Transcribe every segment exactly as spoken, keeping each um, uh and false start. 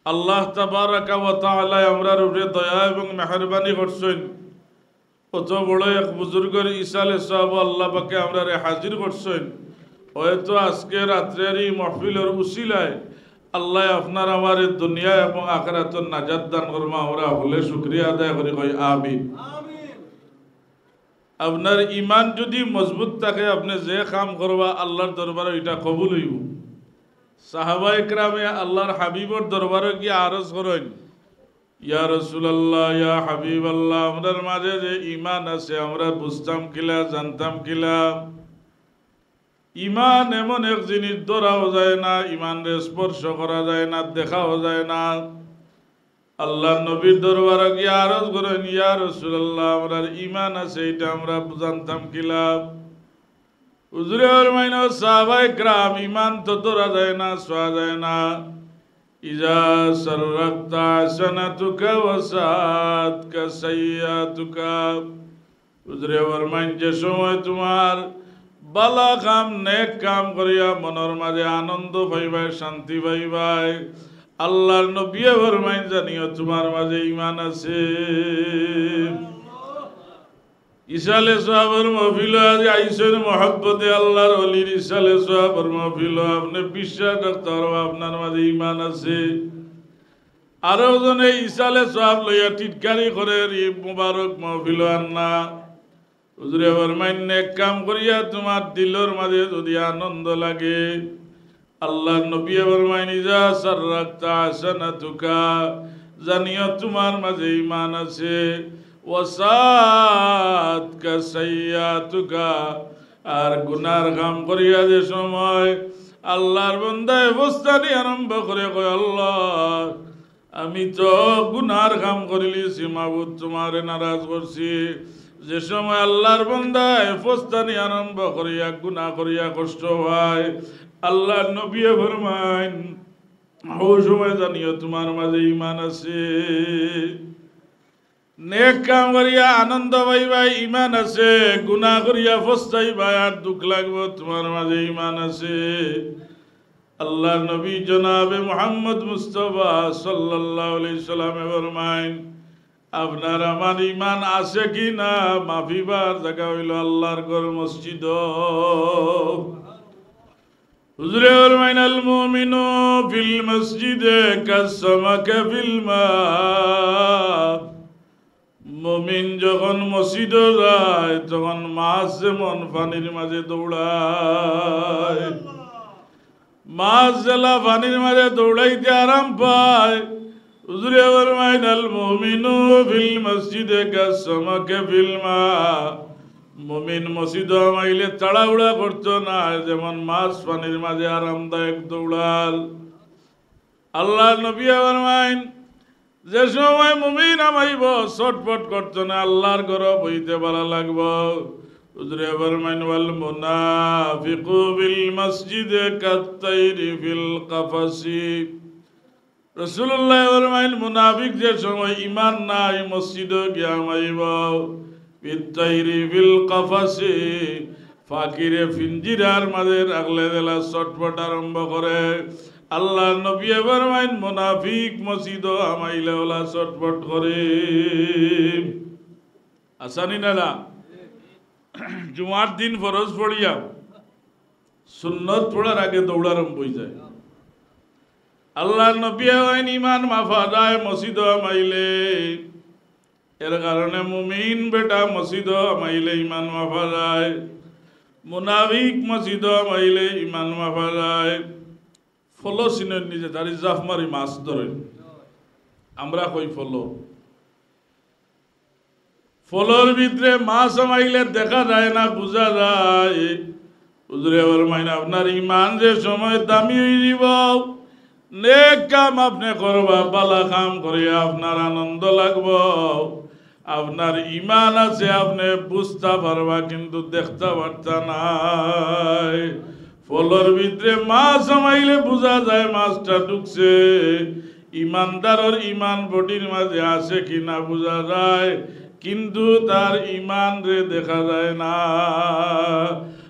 আল্লাহ তাবারাকা ওয়া তাআলায় আমরার উপরে দয়া এবং মেহেরবানি করছইন। অত বড় এক বুজুর্গর ইসালে সওয়াব আল্লাহ পাকে আমরারে হাজির করছইন। হয়তো আজকে রাত্রের এই মাহফিলর উসিলায় আল্লাহ আপনার আমারে দুনিয়া এবং আখিরাতর নাজাত দান করবা। আমরা হকলে শুকরিয়া আদায় করি, কই আমিন। আপনার ইমান যদি মজবুত থাকে, আপনে যে কাম করবা আল্লাহর দরবারো ইটা কবুল অইবো। সাহাবায়ে কেরামে আল্লাহর হাবিবর দরবারো গিয়া আরজ করইন, "ইয়া রাসূলুল্লাহ, ইয়া হাবিবাল্লাহ, আমরার মাঝে যে ইমান আছে, আমরা বুঝতাম কিলা, জানতাম কিলা?" ইমান এমন এক জিনিস, ধরাও যায় না, ইমানরে স্পর্শ করা যায় না, দেখাও যায় না। আল্লাহর নবীর দরবারো গিয়া আরজ করইন, "ইয়া রাসূলুল্লাহ, আমরার ইমান আছে, ইটা আমরা জানতাম কিলা?" হুজুরে ফরমাইন, "ও সাহাবায়ে কেরাম, ইমান তো ধরা যায় না, ছোঁয়া যায় না। ইজা সাররাকতা হাসানাতুকা ওয়া সাআতকা সাইয়্যাতুকা।" হুজুরে ফরমাইন, যে সময় তুমার বালা কাম, নেক কাম করিয়া মনর মাঝে আনন্দ পাইবায়, শান্তি পাইবায়, আল্লাহর নবীয়ে ফরমাইন, জানিও তুমার মাঝে ইমান আছে। ইসালে সওয়াবর মাহফিলো আইজ আইছইন মহব্বতে আল্লাহর ওলির ইসালে সওয়াবর মাহফিলো, আপনে বিশ্বাস রাখতা পারবা আপনার মাঝে ইমান আছে। আরো জনে ইসালে সওয়াব লইয়া টিটকারি করের, ই মুবারক মাহফিলো আর না। হুজুরে ফরমাইন, নেক কাম করিয়া তুমার দিলর মাঝে যদি আনন্দ লাগে, আল্লাহর নবীয়ে ফরমাইন, "ইজা সাররাকতা হাসানাতুকা", জানিও তুমার মাঝে ইমান আছে, "ওয়া সাআতকা সাইয়্যাতুকা", আর গুনার কাম করিয়া যে সময় আল্লাহর বন্দায় ফস্তানি আরম্ভ করে, কয়, "আল্লাহ, আমি তো গুনার কাম করিলিছি, মাবুদ, তুমারে নারাজ করছি।" যে সময় আল্লাহর বন্দায় ফস্তানি আরম্ভ করিয়া, গুনা করিয়া কষ্ট পায়, আল্লাহর নবীয়ে ফরমাইন, "ও সময় জানিও তুমার মাঝে ইমান আছে।" নেক কাম করিয়া আনন্দ পাইবায়, ইমান আছে, গুনা করিয়া ফস্তাইবায় আর দুখ লাগবো, তুমার মাঝে ইমান আছে। আল্লাহর নবী জনাবে মুহাম্মদ মুস্তাফা সাল্লাল্লাহু আলাইহি সাল্লামে ফরমাইন, আপনার আমার ইমান আছে কি না, মাপিবার জাগা অইলো আল্লাহর ঘর মসজিদ। হুজুরে ফরমাইন, "আল মুমিনু ফিল মসজিদে কাসসামাকে ফিল মা।" মুমিন যখন মসজিদো যায়, তখন মাছ যেমন পানির মাঝে দৌড়ায়, মাছ যেলা পানির মাঝে দৌড়াইতে আরাম পায়, হুজুরে ফরমাইন, "আল মুমিনু ফিল মসজিদে কাসসামাকে ফিল মা।" মুমিন মসজিদো হামাইলে তাড়াহুড়া করতো নায়, যেমন মাছ পানির মাঝে আরামদায়ক দৌড়াল। আল্লাহর নবী ফরমাইন, যে সময় মুমিন হামাইবো, ছটফট করতো নায়, আল্লাহর ঘরো বইতে ভালা লাগবো। হুজুরে ফরমাইন, "ওয়াল মুনাফিকু ফিল মসজিদে কাত্তাইরি ফিল কাফাসি।" রাসূলুল্লাহ ফরমাইন, মুনাফিক যে সময় ইমান নাই, মসজিদো গিয়া হামাইবো, "বিত্তাইরি ফিল কাফাসি", পাখিরে পিঞ্জিরার মাঝে রাখলে যেলা ছটফট আরম্ভ করে, আল্লাহর নবীয়ে ফরমাইন, মুনাফিক মসজিদো হামাইলে ওলা ছটফট করে। আসানি না না? জুমার দিন ফরজ পড়িয়া সুন্নত পড়ার আগে দৌড় আরম্ভ অইযায়। আল্লাহর নবীয়ে কইন, ইমান মাপা যায় মসজিদো হামাইলে। এর কারণে মুমিন বেটা মসজিদো হামাইলে ইমান মাপা যায়, মুনাফিক মসজিদো হামাইলে ইমান মাপা যায়। ফলো চিনইন নি, যেতারি জাফ মারি মাছ ধরইন, আমরা কই ফলো। ফলর ভিতরে মাছ হামাইলে দেখা যায় না, বুঝা যায়। হুজুরে ফরমাইন, আপনার ইমান যে সময় দামি অইযিবো, নেক কাম আপনে করবা, ভালা কাম করিয়া আপনার আনন্দ লাগবো। আপনার ইমান আছে, আপনে বুঝতা পারবা, কিন্তু দেখতা পারতা নায়। ফলর ভিতরে মাছ হামাইলে বুঝা যায় মাছটা ঢুকছে। ইমানদারর ইমান বডির মাঝে আছে কি না বুঝা যায়, কিন্তু তার ইমানরে দেখা যায় না।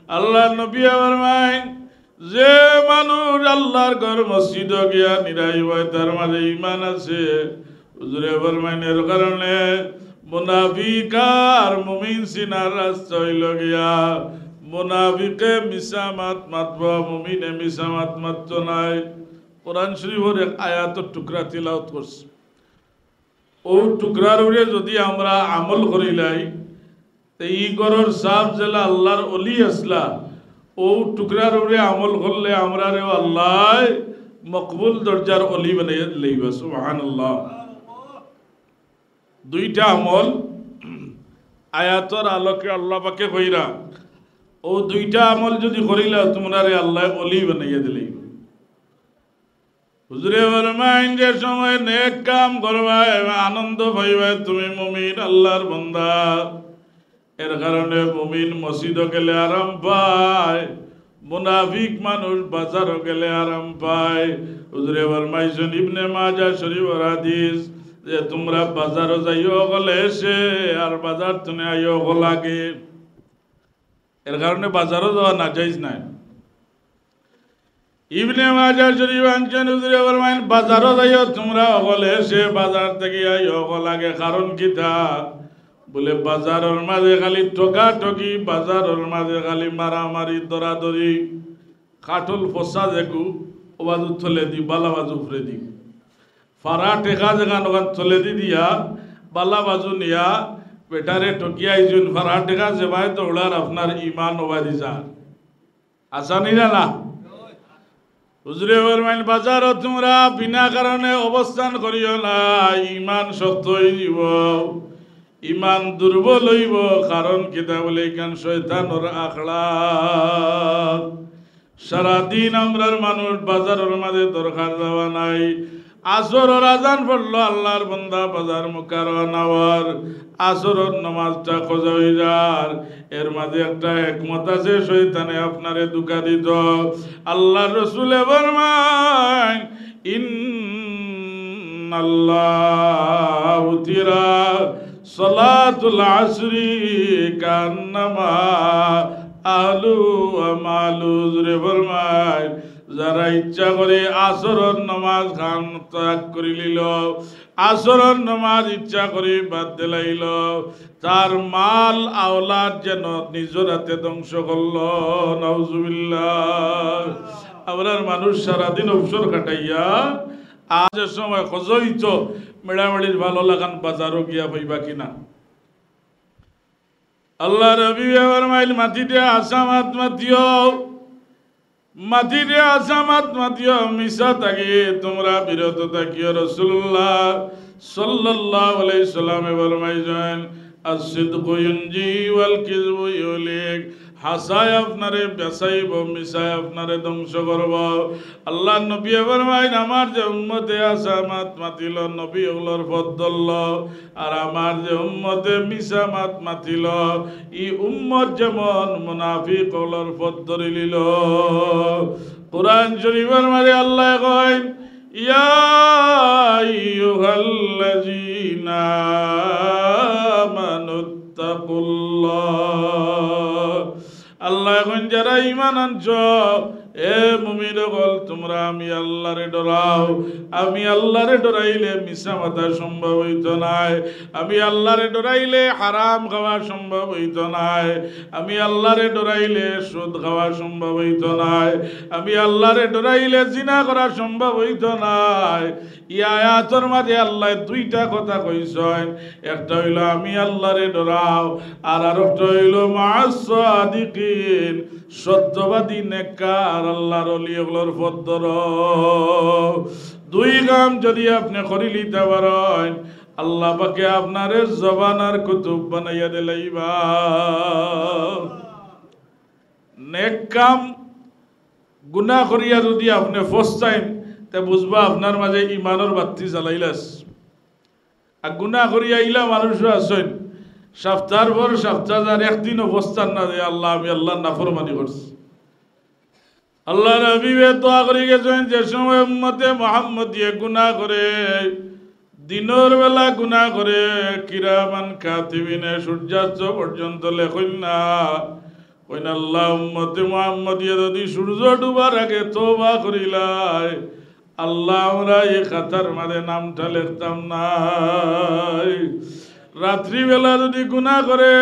আল্লাহর নবীয়ে ফরমাইন, যে মানুষ আল্লার ঘর মসজিদো গিয়া নিরাই অয়, তার মাঝে ইমান আছে। হুজুরে ফরমাইন, এর কারণে মুনাফিক আর মুমিন চিনার রাস্তা অইলো গিয়া, মুনাফিকে মিছা মাত মাতবো, মুমিনে মিছা মাত মাততো নায়। কোরআন শরীফর এক আয়াতর টুকরা তিলাওয়াত করছি। অউ টুকরার উপরে যুদি আমরা আমল করিলাই, তে ই ঘরর সাব যেলা আল্লার অলি আছলা, অউ টুকরার উপরে আমল করলে আমরারেও আল্লায় মকবুল দরজার অলি বানাইয়া দিলাইবা। সুবহানাল্লাহ। দুইটা আমল আয়াতর আলোকে আল্লা পাকে কইরা, অউ দুইটা আমল যুদি করিলাও, তুমরারে আল্লায় অলি বানাইয়া দিলাইবা। হুজুরে ফরমাইন, যে সময় নেক কাম করবায়, আনন্দ পাইবায়, তুমি মুমিন, আল্লার বান্দা। এর কারণে মুমিন মসজিদো গেলে আরাম পায়, মুনাফিক মানুষ বাজারো গেলে আরাম পায়। হুজুরে ফরমাইছইন, ইবনে মাজাহ শরীফর হাদিস, যে তুমরা বাজারো যাইও অকল এশে, আর বাজার থনে আইও অকল আগে। এর কারণে বাজারো যাওয়া নাজাইজ নায়। ইবনে মাজাহ শরীফ আনছইন, হুজুরে ফরমাইন, বাজারো যাইও তুমরা অকল এশে, বাজার থাকি আইও অকল আগে। কারণ কিতা? বুলে, বাজারর মাঝে খালি ঠকাঠকি, বাজারর মাঝে খালি মারামারি, দরাদরি। কাঠল ফসা যেগু, অউ বাজু তলেদি, বালা বাজু উপরেদি। ফারা টেকা যেখান অখান তলেদি দিয়া, বালা বাজু নিয়া, বেটারে ঠকিয়া আইছইন। ফারা টেকা যেবায় দৌড়ার, আপনার ইমান অবায়দি যার। আসানি না, না? হুজুরে ফরমাইন, বাজারো তুমরা বিনা কারণে অবস্থান করিও না, ইমান শক্ত অইযিবো, ইমান দুর্বল অইবো। কারণ কিতা বুলে, ইখান শয়তানর আখড়া। সারাদিন আমরার মানুষ বাজারর মাঝে দরকার যাওয়া নাই। আসরর আজান পড়লো, আল্লার বান্দা বাজার মুখা রওয়ানা অওয়ার, আসরর নমাজটা কাজা অইযার। এর মাঝে একটা হেকমত আছে, শয়তানে আপনারে ধোঁকা দিতো। আল্লার রসুলে ফরমাইন, ইন্নাল্লাহ উতিরা সলাতুল আসরি কান্নামা আলু আমালু। হুজুরে ফরমাইন, যারা ইচ্ছা করি আসরর নমাজ খান ত্যাগ করিলিলো, আসরর নমাজ ইচ্ছা করি বাদ দিলাইলো, তার মাল আওলাদ যেন নিজর হাতে ধ্বংস করলো। নাউজুবিল্লাহ। আমরার মানুষ সারাদিন অবসর কাটাইয়া, আজ যে সময় কাজা অইতো, মেড়ামেড়ির ভালো লাখান বাজারো গিয়া পাইবা কিনা? আল্লার নবীয়ে ফরমাইন, মাটিতে হাছা মাত মাতিও, মাটিতে হাছা মাত মাতিও, মিছা থাকি তুমরা বিরত থাকিও। রাসুলুল্লাহ সাল্লাল্লাহু আলাইহি সাল্লামে ফরমাইছইন, আস-সিদকু ইউনজি ওয়াল কিযবু ইউহলিক। হাছায় আপনারে বাচাইবো, মিছায় আপনারে ধ্বংস করবো। আল্লার নবীয়ে ফরমাইন, আমার যে উম্মতে হাছা মাত মাতিলো, নবী অকলর পথ ধরলো, আর আমার যে উম্মতে মিছা মাত মাতিলো, ই উম্মত যেমন মুনাফিক অকলর পথ ধরিলিলো। কোরআন শরীফর মাঝে আল্লায় কইন, ইয়া আইয়ুহাল্লাযীনা আমানুত্তাকুল্লাহ। আল্লায় কইন, যারা ইমান আনছো, এ মুমিন অকল, তুমরা আমি আল্লারে ডরাও। আমি আল্লারে ডরাইলে মিছা মাতা সম্ভব অইতো নায়। আমি আল্লারে ডরাইলে হারাম খাওয়া সম্ভব অইতো নায়। আমি আল্লারে ডরাইলে সুদ খাওয়া সম্ভব অইতো নায়। আমি আল্লারে ডরাইলে জিনা করা সম্ভব অইতো নায়। ই আয়াতর মাঝে আল্লায় দুইটা কথা কইছইন, একটা অইলো আমি আল্লারে ডরাও, আর আরোকটা অইলো মা'আস সাদিকিন, সত্যবাদী নেককার আল্লার অলি অকলর পথ ধরো। দুই কাম যুদি আপনে করিলিতা পারইন, আল্লা পাকে আপনারে জবানার কুতুব বানাইয়া দিলাইবা। নেক কাম গুনা করিয়া যুদি আপনে ফস্তাইন, তে বুঝবা আপনার মাঝে ইমানর বাত্তি জ্বালাইলাস। আর গুনা করিয়া ইলা মানুষও আছইন, সাপ্তার পর সাপ্তা যার, একদিনও ফস্তার না যে, "আল্লা, আমি আল্লার নাফরমানি করছি।" আল্লার হাবিবে দোয়া করি গেছইন, যে সময় উম্মতে মুহাম্মদিয়ে গুনা করে, দিনর বেলা গুনা করে, কিরামান কাতিবিনে সূর্যাস্ত পর্যন্ত লেখইন না। কইন, "আল্লাহ, উম্মতে মুহাম্মদিয়ে যদি সূর্য ডুবার আগে তওবা করিলায়, আল্লাহ, আমরা ই খাতার মাঝে নামটা লেখতাম নায়। রাত্রিবেলা যদি গুনাহ করে,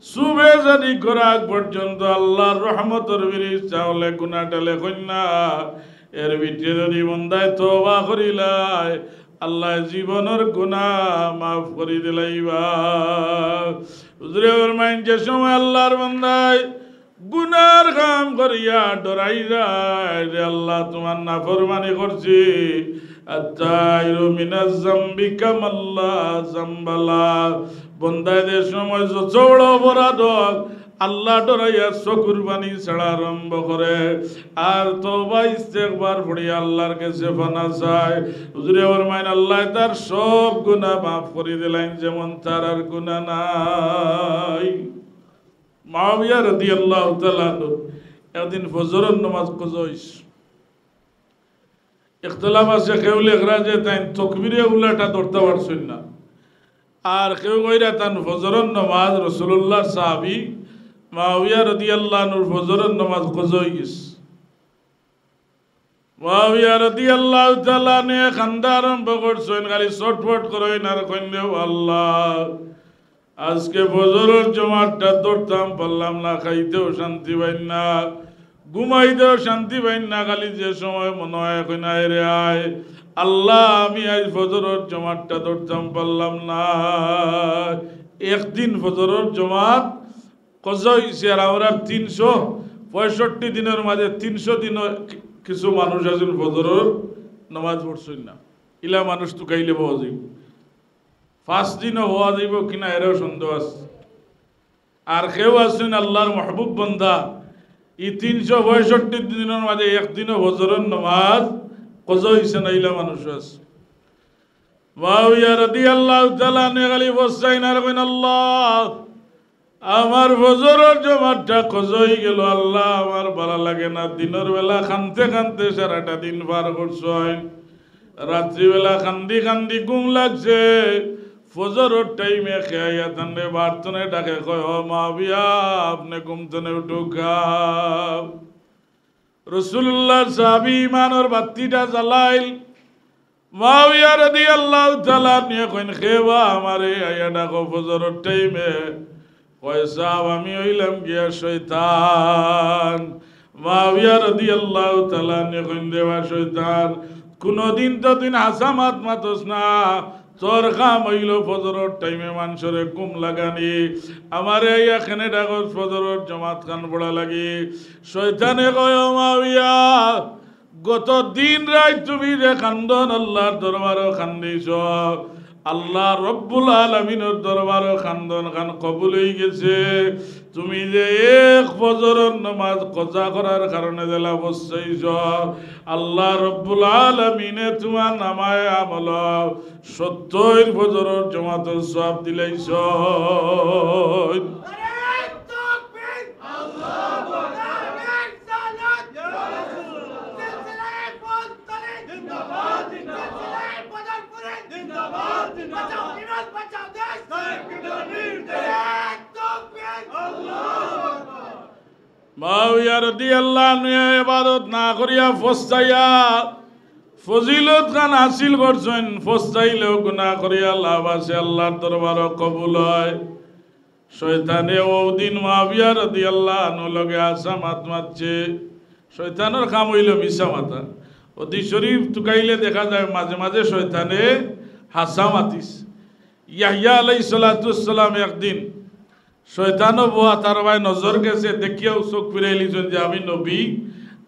সুবে যদি করার আগ পর্যন্ত আল্লাহর রহমতর ফিরিস্তা অকলে গুনাহটা লেখইন না।" এর ভিতরে যদি বন্দায় তওবা করিলায়, আল্লায় জীবনর গুনাহ মাফ করি দিলাইবা। হুজুরে ফরমাইন, যে সময় আল্লাহর বন্দায় গুনার কাম করিয়া ডরাই যায় যে, "আল্লাহ, তুমার নাফরমানি করছি, আত্তাইরু মিনাজ জাম্বি কামাল্লা জাম্বালা।" বন্দায় যে সময় যত বড় অপরাধ হোক, আল্লাহ ডরাইয়া চকুর পানি ছাড়া আরম্ভ করে, আর তওবা ইস্তেগফার পড়িয়া আল্লাহর কাছে পানা চায়, হুজুরে ফরমাইন, আল্লাহ তার সব গুনাহ মাফ করি দিলাইন, যেমন তার আর গুনাহ নাই। মুআবিয়া রাদিয়াল্লাহু তাআলা আনহু একদিন ফজরর নামাজ কাজা অইছে। ইখতিলাফ আছে, কেউ লেখরা যে তাইন তকবিরে উলাটা ধরতা পারছইন না, আর কেউ কইরা তান ফজরর নামাজ, রাসূলুল্লাহর সাহাবী মুআবিয়া রাদিয়াল্লাহু আনহুর ফজরর নামাজ কাজা অই গেছে। মুআবিয়া রাদিয়াল্লাহু তাআলা আনহু কান্দা আরম্ভ করছইন, খালি ছটফট করইন আর কইন, "ও আল্লাহ, আজকে ফজরর জমাতটা ধরতাম পারলাম না, খাইতেও শান্তি পাইন না, ঘুমাইতেও শান্তি পাইন না, খালি যে সময় মনে হয় কইন, 'আয় রে আয়, আল্লাহ, আমি আজ ফজরর জমাতটা ধরতাম পারলাম না।'" একদিন ফজরর জমাত কাজা অইছে, আর আমরা তিনশো পঁয়ষট্টি দিনর মাঝে তিনশো দিনও কি-, কিছু মানুষ আছইন ফজরর নামাজ পড়ছইন না। ইলা মানুষ তুকাইলে পাওয়া যাইবো, পাঁচ দিনও পাওয়া যাইবো কিনা এরাও সন্দেহ আছে। আর কেউ আছইন আল্লাহর মাহবুব বন্দা, ই তিনশো পঁয়ষট্টি দিনর মাঝে একদিনও ফজরর নামাজ কাজা অইছে না, ইলা মানুষ আছে। মুআবিয়া রাদিয়াল্লাহু তাআলা আনহু খালি পস্তাইন আর কইন, "আল্লাহ, আমার ফজরর জমাতটা কাজা অই গেল, আল্লাহ, আমার ভালা লাগে না, দিনর বেলা কানতে কানতে সারাটা দিন পার করছইন, রাত্রিবেলা কান্দি কান্দি ঘুম লাগছে, ফজরর টাইমে কে আইয়া তানরে বার তনে ডাকে, কয়, 'ও মুআবিয়া, আপনে ঘুম তনে উঠউক্কা।'" রাসূলুল্লাহর সাহাবী ইমানর বাত্তিটা জ্বালাইল। মুআবিয়া রাদিয়াল্লাহু তাআলা আনহু কইন, "কে বা আমারে আইয়া ডাকো ফজরর টাইমে?" কয়, "সাব, আমি অইলাম গিয়া শয়তান।" মুআবিয়া রাদিয়াল্লাহু তাআলা আনহু কইন, "রে বা শয়তান, কুনুদিন তো তুই হাছা মাত মাতস না, তোর কাম অইলো ফজরর টাইমে মানষরে ঘুম লাগানি, আমারে আইয়া কেনে ডাকস ফজরর জমাত খান পড়া লাগি?" শয়তানে কয়, "ও মুআবিয়া, গত দিন রাইত তুমি যে কান্দন আল্লাহর দরবারো কান্দিছ, আল্লাহ রব্বুল আলামিনর দরবারো কান্দন খান কবুল অই গেছে। তুমি যে এক ফজরর নামাজ কাজা করার কারণে যেলা পস্তাইছ, আল্লাহ রব্বুল আলামিনে তুমার নামায়ে আমলো সত্তইর ফজরর জমাতর সওয়াব দিলাইছইন।" মুআবিয়া রাদিয়াল্লাহু আনহু ইবাদত না করিয়া ফস্তাইয়া ফজিলত খান হাসিল করছইন, ফস্তাইলেও গুনাহ করিয়া লাভ আছে, আল্লাহর দরবারও কবুল হয়। শয়তানে অউ দিন মুআবিয়া রাদিয়াল্লাহু আনহুর লগে হাছা মাত মাতছে। শয়তানর কাম অইলো মিছা মাতা। হাদিস শরীফ তুকাইলে দেখা যায় মাঝে মাঝে শয়তানে হাছা মাতিছে। ইয়াহইয়া আলাইহিস সালাতু ওয়াস সালাম একদিন শয়তানও বওয়া, তার বায় নজর গেছে, দেখিয়াউ চউখ ফিরাইলিছইন যে আমি নবী,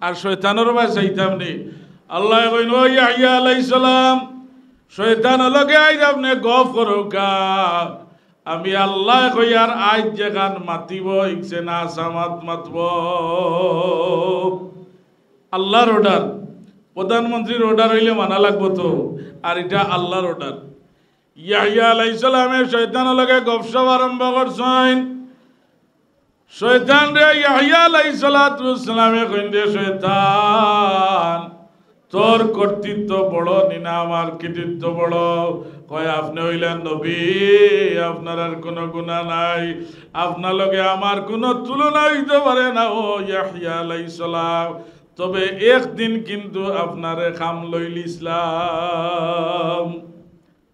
আর শয়তানর বায় চাইতাম নি। আল্লায় কইন, "ও ইয়াহইয়া আলাইহিস সালাম, শয়তানর লগে আইজ আপনে গফ করউক্কা।" আমি আল্লায় কইয়ার আইজ যেখান মাতিবো, ইকছে না হাছা মাত মাতবো। আল্লাহর order, প্রধানমন্ত্রীর order অইলে মানা লাগবো তো, আর ইটা আল্লাহর order। ইয়াহইয়া আলাইহিস সালামে শয়তানর লগে গফসফ আরম্ভ করছইন। শয়তানরে ইয়াহইয়া আলাইহিস সালাতু ওয়াস সালামে কইন, "রে শয়তান, তোর কর্তৃত্ব বড় নি না আমার কৃতিত্ব বড়? কয়, আপনে অইলা নবী, আপনার আর কুনু গুনা নাই, আপনার লগে আমার কুনু তুলনা অইতো পারে না, ও ইয়াহইয়া আলাইহিস সালাম। তবে একদিন কিন্তু আপনারে কাম লইলিছলাম।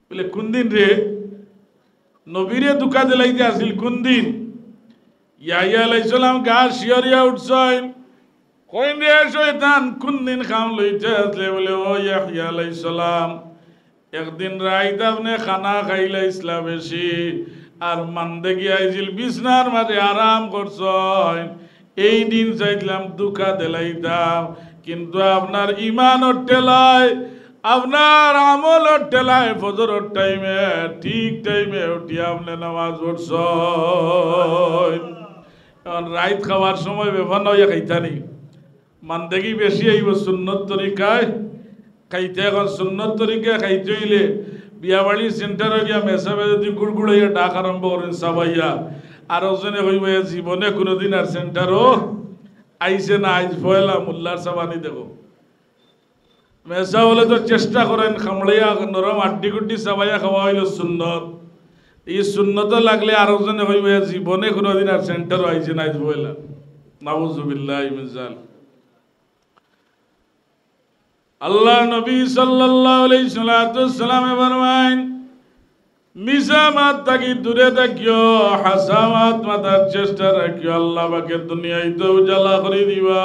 বলে, কুন দিন রে? নবীরে ধুকা দিলাইতে আছিল কুন দিন? ইয়াহইয়া আলাইহিস সালাম গা শিহরিয়া উঠছইন। কইন, রে শয়তান, কুন দিন কাম লইতে আছলে? বলে, ও ইয়াহইয়া আলাইহিস সালাম, একদিন রাইত আপনে খানা খাইলাইছলা বেশি, আর মান্দা গিয়া আইছিল, বিছনার মাঝে আরাম করছইন। এই দিন চাইছিলাম ধুকা দিলাইতাম, কিন্তু আপনার ইমানর ঠেলায়, আপনার আমলর ঠেলায় ফজরর টাইমে, ঠিক টাইমে উঠিয়া আপনে নামাজ পড়ছইন। এখন রাইত খাওয়ার সময় বেফানা অইয়া খাইতা নি। মান্দেগি বেশি আইবো সুন্নত তরিকায় খাইতে। এখন সুন্নত তরিকায় খাইতে অইলে বিয়াবাড়ির সেন্টারো গিয়া মেসাবে যদি গুড়গুড়াইয়া ডাক আরম্ভ করইন চাবাইয়া, আরকজনে কইবো, এ জীবনে কুনুদিন আর সেন্টারো আইছে না, আইজ পয়লা মোল্লার চাবানি দেখো। মেসাব অকলে তো চেষ্টা করইন, কামড়াইয়া নরম আড্ডি গুড্ডি চাবাইয়া খাওয়া অইলো সুন্নত। ই সুন্নতো লাগলে আরকজনে কইবো, এ জীবনে কুনুদিন আর সেন্টারো আইছে না, আইজ পয়লা। নাউজুবিল্লাহি মিন জালিক। আল্লার নবী সাল্লাল্লাহু আলাইহি সাল্লাতু ওয়াসসালামে ফরমাইন, মিছা মাত থাকি দূরে থাকিও, হাছা মাত মাতার চেষ্টা রাখিও। আল্লা পাকে দুনিয়াইত উজালা করি দিবা,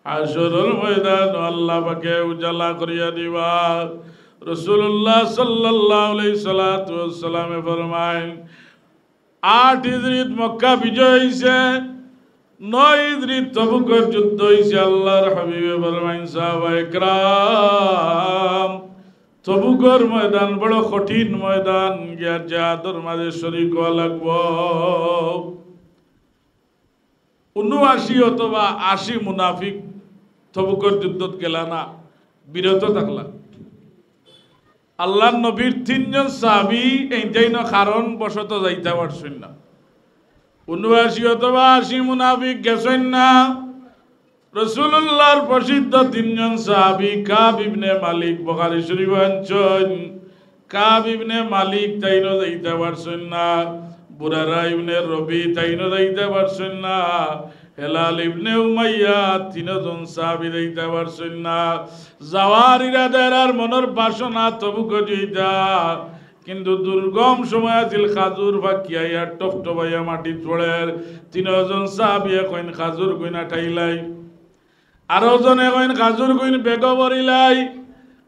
হাশরর ময়দানো আল্লা পাকে উজালা করিয়া দিবা। রাসুলুল্লাহ সাল্লাল্লাহু আলাইহি সাল্লাতু ওয়াসসালামে ফরমাইন, আট হিজরিত মক্কা বিজয় অইছে, নয় হিজরিত তবুকর যুদ্ধ অইছে। আল্লার হাবিবে ফরমাইন, সাহাবায়ে কেরাম, তবুকর ময়দান বড় কঠিন ময়দান, গিয়া জিহাদর মাঝে শরিক অওয়া লাগবো। ঊনআশি অথবা আশি মুনাফিক তবুকর যুদ্ধত গেলা না, বিরত থাকলা। আল্লার নবীর তিনজন সাহাবী এইটাইন কারণ বশত যাইতা পারছইন না। ঊনআশি অথবা আশি মুনাফিক গেছইন না। রাসুলুল্লাহর প্রসিদ্ধ তিনজন সাহাবী কাব ইবনে মালিক, বুখারী শরিফো আনছইন, কাব ইবনে মালিক তাইনও যাইতা পারছইন না, বুরারা ইবনে রবি তাইনও যাইতা পারছইন না, হেলাল ইবনে উমাইয়া, তিনজন সাহাবী যাইতা পারছইন না। যাওয়ার ইরাদা এরার মনর বাসনা তবুকো যাইতা, কিন্তু দুর্গম সময় আছিল, খাজুর ফাকিয়া ইয়া টপটপাইয়া মাটিত পড়ের। তিনজন সাহাবীয়ে কইন, খাজুর গুইন আটাইলাই। আরকজনে কইন, খাজুর গুইন বেগো ভরিলাই।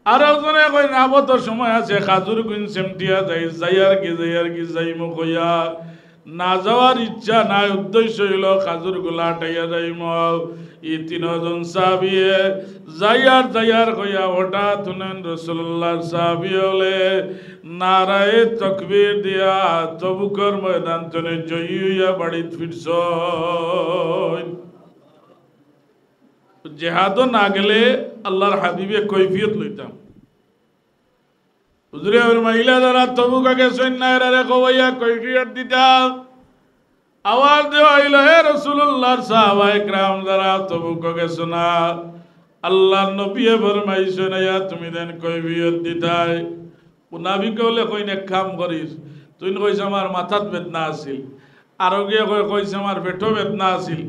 আরকজনে কইন, আবো তো সময় আছে, খাজুর গুইন সেমটিয়া যাই, যাইয়ার কি, যাইয়ার কি, যাইমু কইয়া। না যাওয়ার ইচ্ছা নাই, উদ্দেশ্য অইলো খাজুর গুলা আটাইয়া যাইমু। ই তিনজন সাহাবীয়ে যাইয়ার, যাইয়ার কইয়া হঠাৎ হুনেন রাসুলুল্লাহর সাহাবী অকলে নারায়ে তকবীর দিয়া তবুকর ময়দান তনে জয়ী অইয়া বাড়িত ফিরছইন। জেহাদো না গেলে আল্লার হাবিবে কৈফিয়ত লইতা। হুজুরে ফরমাইলা, যারা তবুকো গেছইন না, এরারে কওয়াইয়া কৈফিয়ত দিতা। আওয়াজ দেওয়া অইলো, হে রাসুলুল্লাহর সাহাবায়ে কেরাম, যারা তবুকো গেছো না, আল্লার নবীয়ে ফরমাইছইন, আইয়া তুমি দেন কৈফিয়ত দিতায়। মুনাফিক অকলে কইন, এক কাম করিস, তুইন কইছ আমার মাথাত বেদনা আছিল, আরোগিয়ে কয়, কইছে আমার পেটো বেদনা আছিল,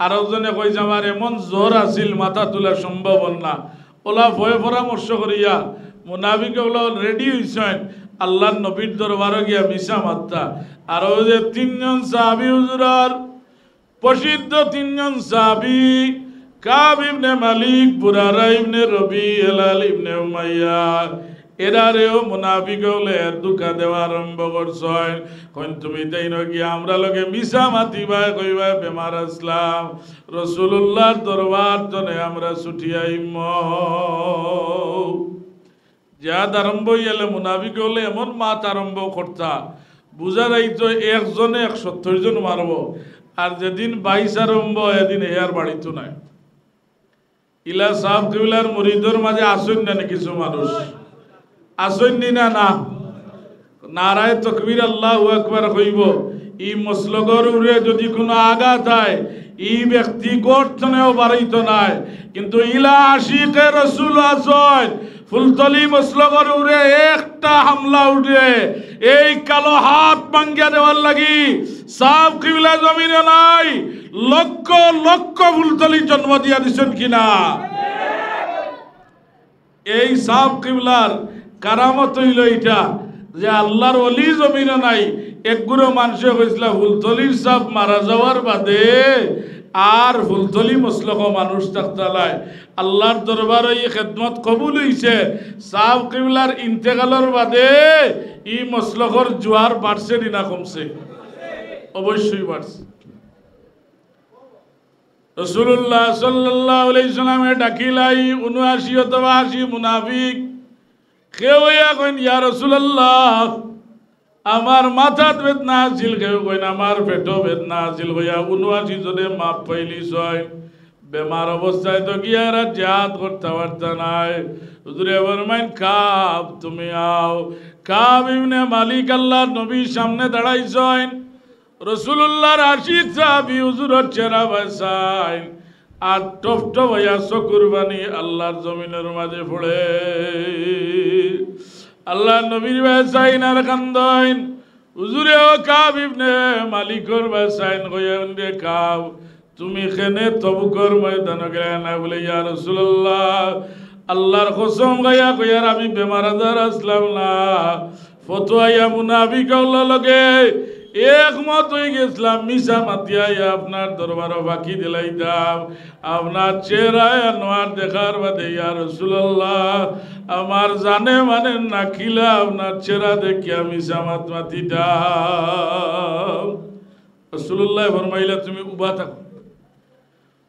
আরকজনে কইছে আমার এমন জ্বর আছিল, মাথা তুলা সম্ভব অর না। অলা ভয় পরামর্শ করিয়া মুনাফিক অকল রেডি অইছইন আল্লার নবীর দরবারো গিয়া মিছা মাততা। আর অউ যে তিনজন সাহাবী হুজুরর প্রসিদ্ধ তিনজন সাহাবী, কাব ইবনে মালিক, বুরারা ইবনে রবি, হেলাল ইবনে উমাইয়া, এরারেও মুনাফিক অকলে ধুকা দেওয়া আরম্ভ করছইন। কইন, তুমি তাইন গিয়া আমরার লগে মিছা মাতিবায়, কইবায় বেমার আছলাম, রাসুলুল্লাহর দরবার তনে আমরা ছুটি আইমু। জেহাদ আরম্ভ অইলে মুনাফিক অকলে এমন মাত আরম্ভ করতা, বুঝা যাইতো একজনে এক সত্তর জন মারবো, আর যেদিন বাইশ আরম্ভ, এদিন হে আর বাড়িত নাই। ইলা সাব কিবলার মুরিদর মাঝে আছইন না নি কিছু মানুষ? আছইন নি না, না? নারায়ে তকবীর, আল্লাহু আকবার কইবো। ই মসলকর উপরে যদি কুনু আঘাত অয়, ই ব্যক্তি গর্ত থনেও বারইতো নায়। কিন্তু ইলা আশিকে রসুল আছইন, ফুলতলি মসলকর উপরে একটা হামলা উঠে, এই কালো হাত ভাঙ্গিয়া দেওয়ার লাগি সাব কিবলা জমিনো নাই, লক্ষ লক্ষ ফুলতলি জন্ম দিয়া দিছইন কিনা? এই সাব কিবলার কারামত অইলো ইটা যে আল্লার ওলি জমিনো নাই। একগুলো মানষে কইছলা ফুলতলির সাব মারা যাওয়ার বাদে আর ফুলতলি মসলকো মানুষ থাকতা নায়। আল্লার দরবারো ই খেদমত কবুল অইছে। সাব কিবলার ইন্তেকালর বাদে ই মসলকর জুয়ার বাড়ছে নি না কমছে? অবশ্যই বাড়ছে। রাসূলুল্লাহ সাল্লাল্লাহু আলাইহি সাল্লামে ডাকিলাই ঊনআশি অথবা আশি মুনাফিক। কেউ ইয়া কইন, "ইয়া রাসূলুল্লাহ, আমার মাথাত বেদনা আছিল", কেউ কইন, "আমার পেটো বেদনা আছিল", কইয়া ঊনআশি জনে মাফ পাইলিছইন। বেমার অবস্থায় তো গিয়া এরা জিহাদ করতা পারতা নায়। হুজুরে ফরমাইন, "কাব, তুমি আও।" কাব ইবনে মালিক আল্লার নবীর সামনে দাঁড়াইছইন। রাসূলুল্লাহর আশিক সাহাবী হুজুরর চেহারা বায় চাইন, আর টপ টপ অইয়া চকুর পানি আল্লার জমিনর মাঝে পড়ে। আল্লার নবীর বায় চাইন আর কান্দইন। হুজুরে ও কাব ইবনে মালিকর বায় চাইন, কইন, "রে কাব, তুমি কেনে তবুকর ময়দানো গেলায় না?" বলে, "ইয়া রাসূলুল্লাহ, আল্লার কসম খাইয়া কইয়ার আমি বেমার আজার আছলাম না।" ফতোয়াইয়া মুনাফিক অকলর লগে একমত অইগেছলাম, মিছা মাতিয়া আইয়া আপনার দরবারো ফাঁকি দিলাইতাম। আপনার চেহারায় আনোয়ার দেখার বাদে, ইয়া রাসূলুল্লাহ, আমার জানে মানে নাকিলা আপনার চেহারা দেখিয়া মিছা মাত মাতিতাম। রাসূলুল্লাহ ফরমাইলা, "তুমি উবা থাকো।"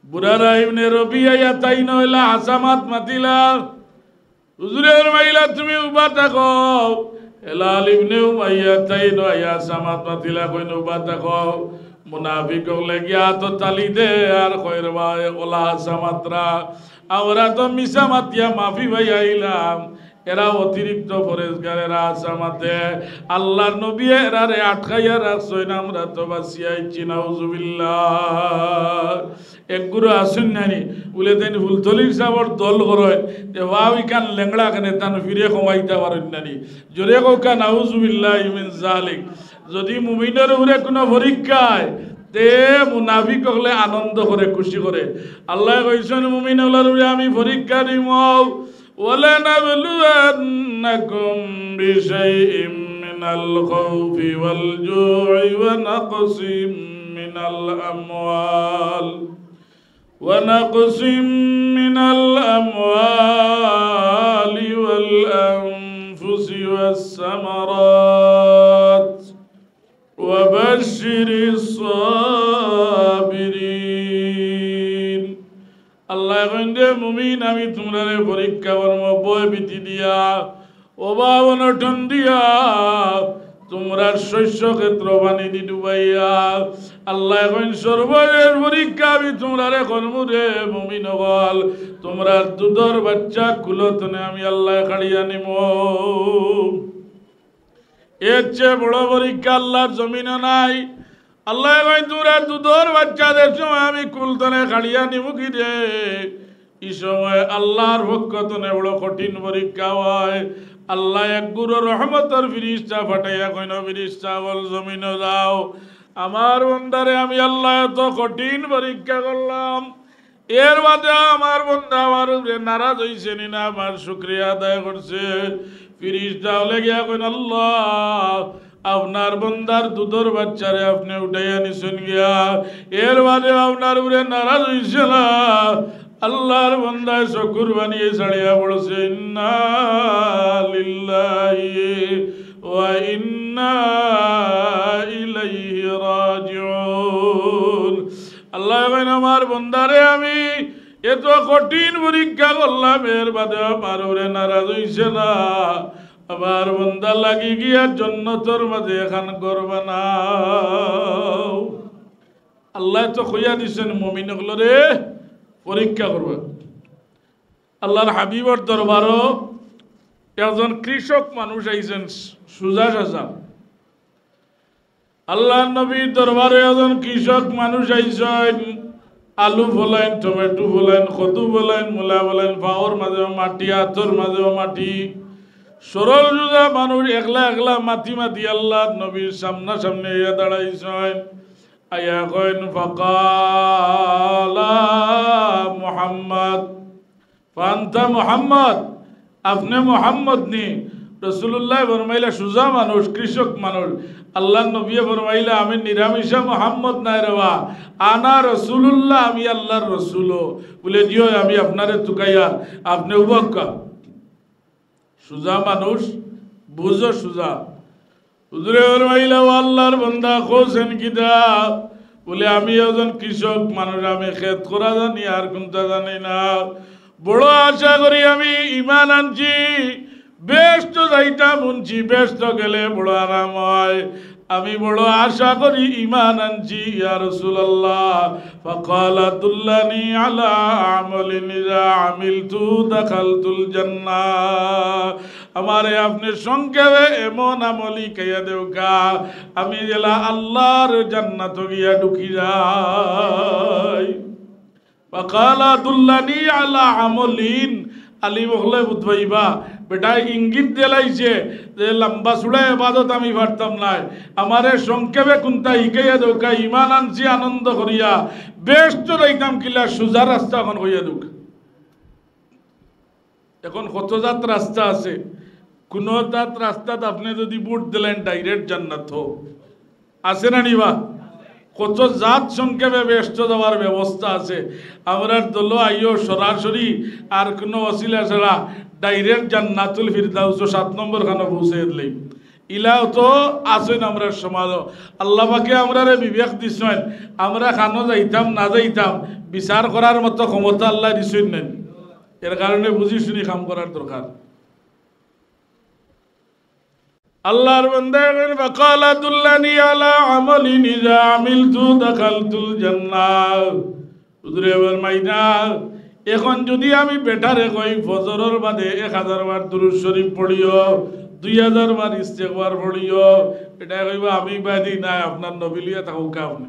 বুরারা ইবনে রবিয়া ইয়া তাইন অইলা হাছা মাত মাতিলা। হুজুরে ফরমাইলা, "তুমি উবা থাকো।" হেলাল ইবনে উমাইয়া তাইন অইয়া হাছা মাত মাতিলা, কইন, "উবা থাকো।" মুনাফিক অকলে গিয়া তো তালি দে আর কয়, "রে ভাই, অলা হাছা মাতরা, আমরা তো মিছা মাতিয়া মাফি পাইয়া আইলাম।" এরা অতিরিক্ত পরেজগার, এরা হাছা মাতে। আল্লার নবীয়ে এরারে আটকাইয়া রাখছইন, আমরা তো বাঁচিয়া আইছি, নাউজুবিল্লাহ। একগুলো আছইন নানি, বুলে তাইন ফুলতলির সাবর দল করইন, তে ওয়াও ইখান লেংড়া কেনে তান ফিরে কমাইতা পারইন নানি। জোরে কউক্কা, নাউজুবিল্লাহি মিন জালিক। যদি মুমিনর উপরে কোনো পরীক্ষা অয়, তে মুনাফিক অকলে আনন্দ করে, খুশি করে। আল্লায় কইছইন, "মুমিন অকলর উপরে আমি পরীক্ষা দিমু।" ولنبلونكم بشيء من الخوف والجوع ونقص من الأموال، ونقص من الأموال والأنفس والثمرات وبشر الصابرين। আল্লায় কইন, "রে মুমিন, আমি তুমরারে পরীক্ষা করমু, ভয় ভীতি দিয়া, অভাব অনটন দিয়া, তুমরার শস্য ক্ষেত্র পানি দি ডুবাইয়া।" আল্লায় কইন, "সর্বশেষ পরীক্ষা আমি তুমরারে করমু রে মুমিন অকল, তুমরার দুধর বাচ্চা কুলো থনে আমি আল্লায় কাড়িয়া নিমু।" এর চেয়ে বড় পরীক্ষা আল্লার জমিনো নাই। আল্লায় কইন, "তুমরার দুধর বাচ্চারে সময় আমি কুল থনে কাড়িয়া নিমু কিরে?" ই সময় আল্লার পক্ষ থনে বড় কঠিন পরীক্ষা অয়। আল্লায় এক গুরু রহমতর ফিরিস্তা পাঠাইয়া কইন, "ফিরিস্তা অকল জমিনো যাও, আমার বন্দারে আমি আল্লায় এত কঠিন পরীক্ষা করলাম, এর বাদে আমার বন্দা আমার উপরে নারাজ অইছে নি না, আমার শুকরিয়া আদায় করছে?" ফিরিস্তা অকলে গিয়া কইন, "আল্লাহ, আপনার বন্দার দুধর বাচ্চারে আপনে উঠাইয়া নিছইন গিয়া, এর বাদে আপনার উপরে নারাজ অইছে না।" আল্লার বন্দায় চকুর পানি ছাড়িয়া পড়ছে, "ইন্না লিল্লাহি ওয়া ইন্না ইলাইহি রাজিউন।" আল্লায় কইন, "আমার বন্দারে আমি এত কঠিন পরীক্ষা করলাম, এর বাদে আমার উপরে নারাজ অইছে না। আমার বন্দা লাগি গিয়া জন্নতর মাঝে এখান ঘর বানাও।" আল্লায় তো কইয়া দিছইন মুমিন অকলরে পরীক্ষা করবা। আল্লার হাবিবর দরবারো একজন কৃষক মানুষ আইছইন, সুজা সাজা। আল্লার নবীর দরবারো একজন কৃষক মানুষ আইছইন, আলু ফলাইন, টমেটো ফলাইন, কদু ফলাইন, মূলা ফলাইন, পাওর মাঝেও মাটি, আতর মাঝেও মাটি। সরল সুজা মানুষ একলা একলা মাতি মাতি আল্লাহর নবীর সামনাসামনি আইয়া দাঁড়াইছইন। আইয়া কইন, "ফাকালা মুহাম্মদ।" "ফান্তা মুহাম্মদ, আপনে মুহাম্মদ নি?" রাসূলুল্লায় ফরমাইলা, সুজা মানুষ, কৃষক মানুষ। আল্লাহর নবীয়ে ফরমাইলা, "আমি নিরামিষা মুহাম্মদ নায় রে বা, আনা রাসূলুল্লাহ, আমি আল্লাহর রসুল।" বুলে, "জি অয়, আমি আপনারে তুকাইয়ার, আপনে উবাউক্কা।" সুজা মানুষ, বুঝো সুজা। হুজুরে ফরমাইলা, "ও আল্লাহর বান্দা, কইছইন কিতা?" বুলে, "আমি একজন কৃষক মানুষ, আমি খেত করা জানি, আর কুন্তা জানি না। বড় আশা করি আমি ইমান আনছি, বেহেস্তো যাইতাম হুনছি, বেহেস্তো গেলে বড় আরাম অয়। আমি বড় আশা করি ইমান আনছি, ইয়া রাসূলুল্লাহ।" ফাকালা, "দুল্লানি আলা আমালিন ইযা আমিলতু দাখালতুল জান্নাহ।" আমারে আপনে সংক্ষেপে এমন আমল হিকাইয়া দেউক্কা, আমি যেলা আল্লাহর জান্নাতো গিয়া ঢুকি যাই। ফাকালা দুল্লানি আলা আমালিন। আলিম অকলে বুঝবাইবা, বেটায় ইঙ্গিত দিলাইছে যে লম্বা চুড়া ইবাদত আমি পারতাম নায়, আমারে সংক্ষেপে কুন্তা হিকাইয়া দেউক্কা, ইমান আনছি আনন্দ করিয়া, বেহেস্তো যাইতাম কিলা, সুজা রাস্তা অখন কইয়া দেউক্কা। এখন কত জাত রাস্তা আছে, কুনু জাত রাস্তাত আপনে যুদি ভোট দিলাইন direct জান্নাত অয়, আছে না নি বা? কত জাত সংক্ষেপে বেহেস্তো যাওয়ার ব্যবস্থা আছে। আমরার দলো আইও সরাসরি আর কুনু অছিলা ছাড়া direct জান্নাতুল ফিরদাউসো সাত নম্বর খানো পৌঁছাই দিলাই। ইলাও তো আছইন আমরার সমাজো। আল্লাহ পাকে আমরারে বিবেক দিছইন, আমরা খানো যাইতাম না যাইতাম বিচার করার মতো ক্ষমতা আল্লায় দিছইন নানি? এর কারণে বুঝি শুনি কাম করার দরকার। আল্লাহর বান্দায় কইন, "ফাকালা দুল্লানি আলা আমালিন ইযা আমিলতু দাখালতুল জান্নাহ।" হুজুরে ফরমাইরা, এখন যুদি আমি বেটারে কই, ফজরর বাদে এক হাজার বার দুরূদ শরীফ পড়িও, দুই হাজার বার ইস্তেগফার পড়িও, বেটায় কইবো, "আমি বাদে নায়, আপনার নবী লইয়া থাকউক্কা আপনে।"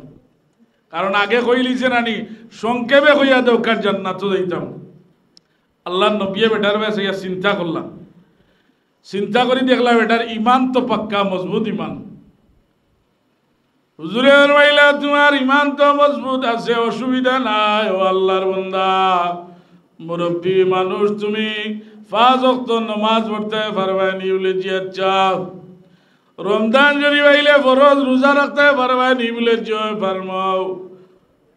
কারণ আগে কইলিছে নানি, সংক্ষেপে কইয়া দেউক্কা, জান্নাতো যাইতাম। আল্লাহর নবীয়ে বেটার বায় চাইয়া চিন্তা করলা। চিন্তা করি দেখলা, বেটার ইমান তো পাক্কা, মজবুত ইমান। হুজুরে ফরমাইলা, "তুমার ইমান তো মজবুত আছে, অসুবিধা নাই। ও আল্লাহর বান্দা, মুরব্বি মানুষ তুমি, পাঁচ ওয়াক্ত নমাজ পড়তায় পারবায় নি?" বুলে, "জি আচ্ছা।" রমজান শরীফ আইলে ফরজ রোজা রাখতায় পারবায় নি? বুলে, "জি অয়, পারমু।"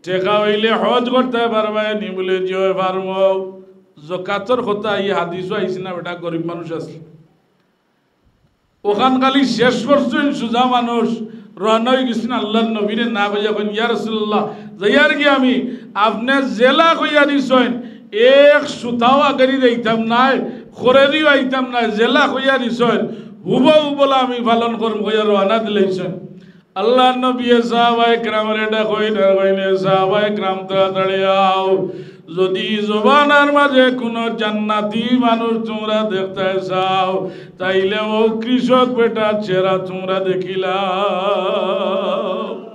টেকা অইলে হজ করতায় পারবায় নি? বুলে, "জি অয়, পারমু।" জকাতর কথা ই হাদিসো আইছে না, বেটা গরিব মানুষ আছে। অখান খালি শেষ করছইন, সুজা মানুষ রওয়ানা অইগেছইন, আল্লাহর নবীরে না পাইয়া কইন, "ইয়া রাসূলুল্লাহ, যাইয়ার গি আমি, আপনে যেলা কইয়া দিছইন, এক সুতাও আগেদি যাইতাম নায়, খরেদিও আইতাম নায়, যেলা কইয়া দিছইন, হুবহু বলা আমি পালন করমু," কইয়া রওয়ানা দিলাইছইন। আল্লাহর নবীয়ে সাহাবায়ে কেরামরে ডাকইন আর কইন, "সাহাবায়ে কেরাম, তাড়াতাড়ি আও। যুদি ই জমানার মাঝে কুনু জান্নাতি মানুষ তুমরা দেখতায় চাও, তাইলে অউ কৃষক বেটার চেহারা তুমরা দেখিলাও।"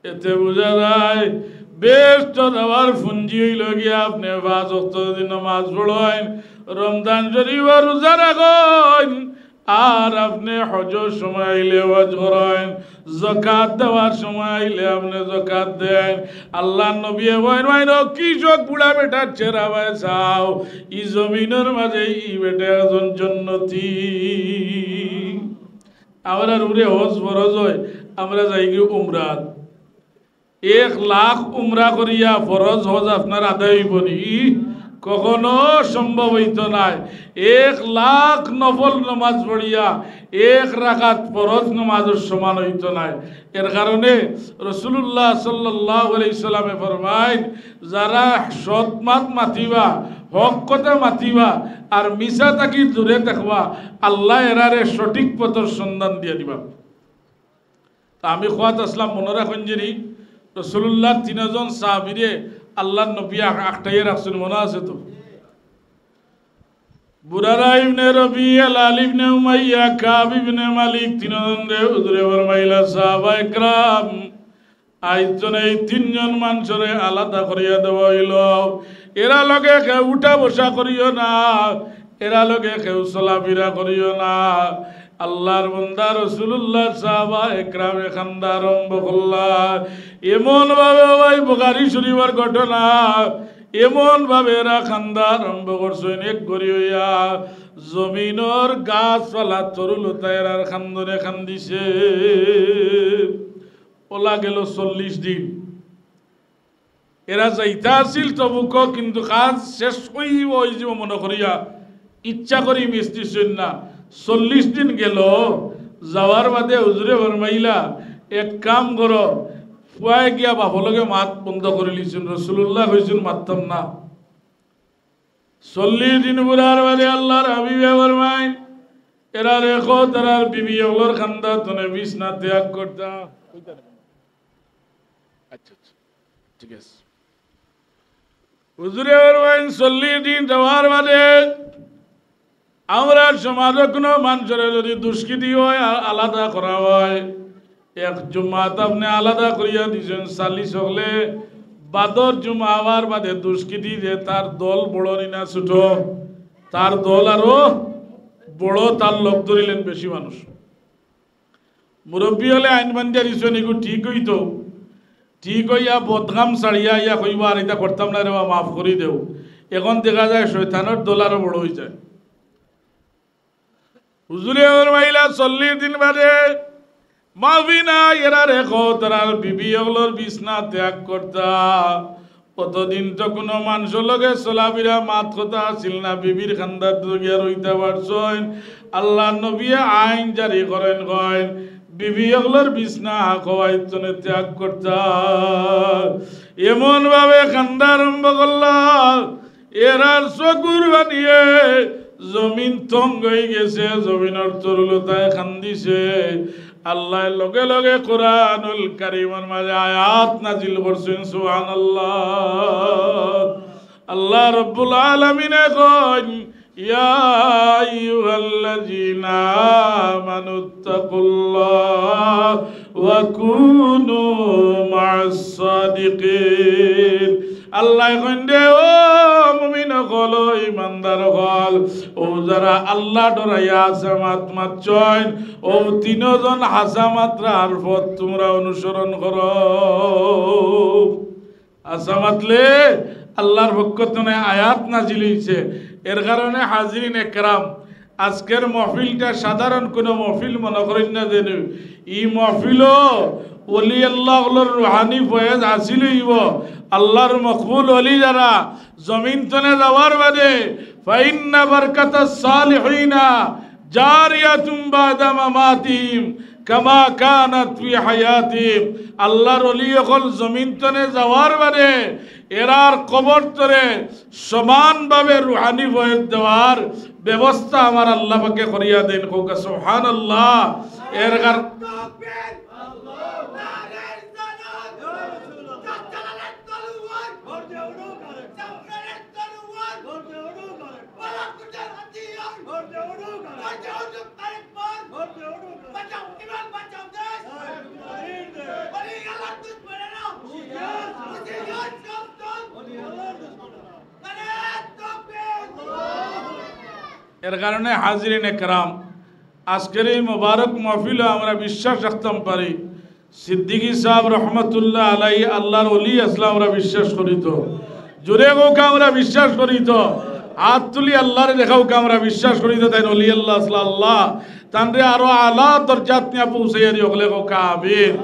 এতে বুঝা যায়, বেহেস্তো যাওয়ার পুঞ্জি অইলো গিয়া আপনে পাঁচ ওয়াক্ত যুদি নমাজ পড়ইন, রমজান শরীফো রোজা রাখইন, আর আপনে হজর সময় আইলে হজ করইন, জকাত দেওয়ার সময় আইলে আপনে জকাত দেইন। আল্লাহর নবীয়ে কইন, "অউ কৃষক বুড়া বেটার চেহারা বায় চাও, ই জমিনর মাঝে ই বেটা একজন জন্নতি।" আমরার উপরে হজ ফরজ অয়, আমরা যাইগি উমরাত। এক লাখ উমরা করিয়া ফরজ হজ আপনার আদায় অইবো নি? কখনো সম্ভব অইতো নায়। এক লাখ নফল নমাজ পড়িয়া এক রাকাত ফরজ নমাজর সমান অইতো নায়। এর কারণে রাসূলুল্লাহ সাল্লাল্লাহু আলাইহি সাল্লামে ফরমাইন, "যারা সৎ মাত মাতিবা, হক কথা মাতিবা, আর মিছা থাকি দূরে থাকবা, আল্লায় এরারে সঠিক পথর সন্ধান দিয়া দিবা।" তে আমি কওয়াত আছলাম, মনো রাখইন যেনি, রাসূলুল্লাহর তিনজন সাহাবীরে আল্লাহর নবীয়ে আ-, আটকাইয়া রাখছইন, মনো আছে তো? বুরারা ইবনে রবি, হেলাল ইবনে উমাইয়া, কাব ইবনে মালিক, তিনজনরে হুজুরে ফরমাইলা, "সাহাবায়ে কেরাম, আইজ জনে এই তিনজন মানষরে আলাদা করিয়া দেওয়া অইলো। এরা লগে কেউ উঠা বসা করিও না, এরা লগে কেউ চলাফিরা করিও না। আল্লার বন্দা রাসুলুল্লাহ, সাহাবা একরামে কান্দা আরম্ভ করলা। এমন ভাবে, ও ভাই, বুখারী শরীফর ঘটনা, এমন ভাবে এরা কান্দা আরম্ভ করছইন, এক ঘড়ি অইয়া জমিনর গাছপালা তরুলতা এরার কান্দনে কান্দিছে। অলা গেল চল্লিশ দিন। এরা যাইতা আছিল তবুকও, কিন্তু কাজ শেষ অইযিবো, অইযিবো মনো করিয়া ইচ্ছা করি মিস দিছইন না। চল্লিশ দিন গেল, যাওয়ার বাদে হুজুরে ফরমাইলা, "এক কাম করো, পুয়ায় গিয়া বাপর লগে মাত বন্ধ করিলিছইন।" রাসুলুল্লায় কইছইন, "মাততাম না।" চল্লিশ দিন পুরার বাদে আল্লার হাবিবে ফরমাইন, "এরারে কও তারার বিবি অকলর কান্দা তনে বিছনা ত্যাগ করতা।" আচ্ছা, আচ্ছা, ঠিক আছে। হুজুরে ফরমাইন, চল্লিশ দিন যাওয়ার বাদে আমরার সমাজো কুনু মানষরে যুদি দুষ্কৃতি অয় আর আলাদা করা অয়, এক জুমাত আপনে আলাদা করিয়া দিছইন, চাল্লিশ অকলে বাদর জুমা আওয়ার বাদে দুষ্কৃতি যে তার দল বড় নি না ছুটো, তার দল আরো বড়, তার লগ ধরিলেন বেশি মানুষ। মুরব্বি অকলে আইন বান্ধিয়া দিছইন, ইগু ঠিক অইতো। ঠিক অইয়া বদকাম ছাড়িয়া আইয়া কইবা, "আর ইতা করতাম না রে বা, মাফ করি দেও।" এখন দেখা যায় শয়তানর দল আরো বড় অইযায়। হুজুরে ফরমাইলা, চল্লিশ দিন বাদে মাফি নাই, এরারে কও তারার বিবি অকলর বিছনা ত্যাগ করতা। অতদিন তো কুনু মানষর লগে চলাফিরা মাত কথা আছিল না, বিবির কান্দাত গিয়া রইতা পারছইন। আল্লার নবিয়ে আইন জারি করইন, কইন, "বিবি অকলর বিছনা কও আইজ তনে ত্যাগ করতা।" এমন ভাবে কান্দা আরম্ভ করলা, এরার চকুর পানিয়ে জমিন তং অইগেছে, জমিনর তরুলতায় কান্দিছে। আল্লায় লগে লগে কোরআনুল কারীমর মাঝে আয়াত নাজিল করছইন, সুবহানাল্লাহ। আল্লাহ রাব্বুল আলামিনে কইন, "ইয়া আইয়ুহাল্লাযীনা আমানুত্তাকুল্লাহ ওয়া কুনু মা'আস সাদিকিন।" আল্লায় কইন দে, "ও মুমিন অকল, ও ইমানদার অকল, অউ যারা আল্লাহ ডরাইয়া হাছা মাত মাতছইন, অউ তিনজন হাছা মাতরার পথ তুমরা অনুসরণ করো।" হাছা মাতলে আল্লার পক্ষ তনে আয়াত নাজিল অইছে। এর কারণে হাজিরিন একরাম, আজকের মহফিলটা সাধারণ কুনু মহফিল মনো করইন না যেন। ই মহফিলো ওলি আল্লাহ অকলর রুহানি ফয়েজ হাসিল অইবো। আল্লার মকবুল ওলি যারা জমিন তনে যাওয়ার বাদে, "ফাইন্না বারকাতাস সালিহিনা জারিয়াতুম বা'দা মামাতিহিম কামা কানাত ফি হায়াতিহিম।" আল্লার ওলি অকল জমিন তনে যাওয়ার বাদে এরার কবর তরে সমানভাবে রুহানি ফয়েজ দেওয়ার ব্যবস্থা আমার আল্লাহ পাকে করিয়া দেইন। কউক্কা সুবহানাল্লাহ। এর কার- এর কারণে হাজিরিন একরাম, আজকের এই মোবারক মাহফিলো আমরা বিশ্বাস রাখতাম পারি, সিদ্দিকী সাহেব রহমতুল্লাহ আলাইহি আল্লার ওলি আছলা, আমরা বিশ্বাস করি তো। জোরে কউক্কা, আমরা বিশ্বাস করি তো। আত তুলি আল্লারে দেখাউক্কা, আমরা বিশ্বাস করি তো তাইন ওলি আল্লাহ আছলা। আল্লাহ তানরে আরো আলা দরজাত নিয়া পৌঁছাইয়া দিও, হকলে কউক্কা আমিন।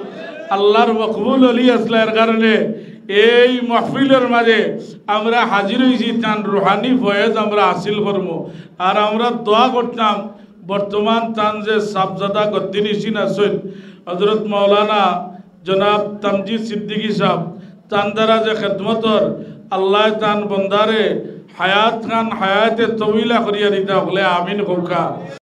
আল্লার মকবুল ওলি আছলা, এর কারণে এই মাহফিলর মাঝে আমরা হাজির অইছি তান রুহানি ফয়েজ আমরা হাসিল করমু। আর আমরা দোয়া করতাম, বর্তমান তান যে সাবজাদা গদ্দিনিশিন আছইন, হযরত মাওলানা জনাব তামজিদ সিদ্দিকী সাহেব, তান দ্বারা যে খেদমতর আল্লায় তান বন্দারে হায়াত খান হায়াতে তবিলা করিয়া দিতা, হকলে আমিন কউক্কা।